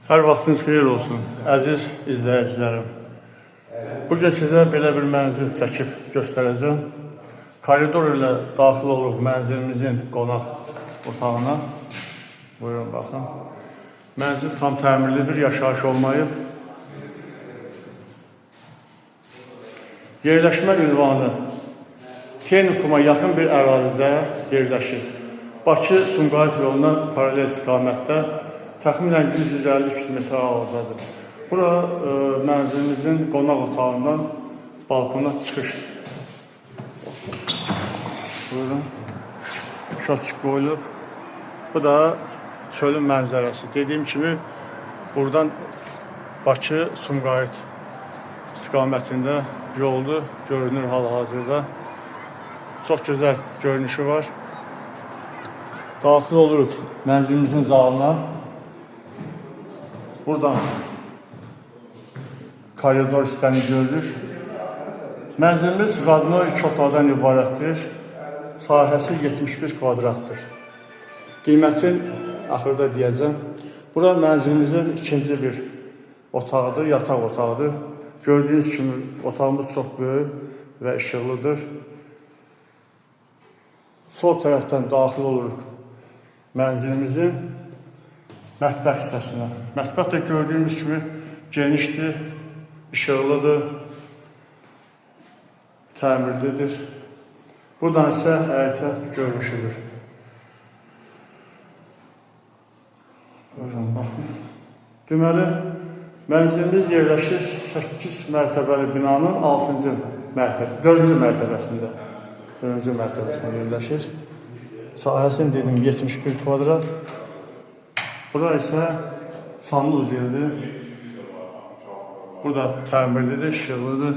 Hər vaxtınız xeyir olsun, əziz izləyicilərim. Bugün sizə belə bir mənzil çəkib göstərəcəm. Koridor ilə daxil oluruq mənzilimizin qonaq otağına. Buyurun, baxın. Mənzil tam təmirlidir, yaşayış olmayıb. Yerləşmə ünvanı Texnikuma yaxın bir ərazidə yerləşir. Bakı-Sumqayıt yoluna paralel istiqamətdə təxminən 150-300 metr aralıqdadır. Bura mənzilimizin qonaq otağından balkona çıxış. Buyurun. Şoçik qoyulub. Bu da çölün mənzərəsi. Dediyim kimi buradan Bakı-Sumqayıt istiqamətində yoldur, görünür hal-hazırda. Çox gözəl görünüşü var. Daxil oluruq mənzilimizin zalına. Buradan koridor hissəni görürük. Mənzilimiz radno 2 otaqdan ibarətdir. Sahəsi 71 kvadratdır. Qiymətin axırda deyəcəm. Bura mənzilimizin ikinci bir otağıdır, yataq otağıdır. Gördüyünüz kimi otağımız çox böyük və işıqlıdır. Sol tərəfdən daxil oluruq mənzilimizin mətbəx hissəsinə. Mətbəx də gördüyünüz kimi genişdir, işıqlıdır, təmirlidir. Buradan isə həyətə görünüşüdür. Buyurun, baxın. Deməli, mənzilimiz yerləşir 8 mərtəbəli binanın 6-cı mərtəbə, 4-cü mərtəbəsində. 4-cü mərtəbəsində yerləşir. Sahəsini dedim 71 kvadrat. Bura isə sanuzeldir. Burada təmirlidir, işıqlıdır.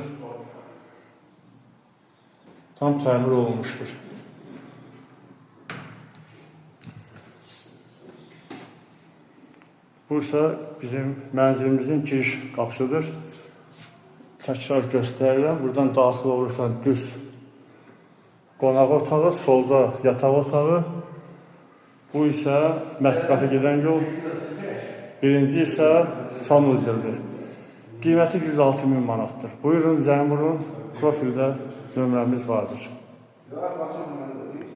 Tam təmir olunmuşdur. Bu isə bizim mənzilimizin giriş qapısıdır. Təkrar göstərirəm. Buradan daxil olursan düz qonaq otağı, solda yataq otağı. Bu isə mətbəxə gedən yol. Birinci isə sanuzeldir. Qiyməti 106 min manatdır. Buyurun, zəng vurun. Profildə nömrəmiz vardır.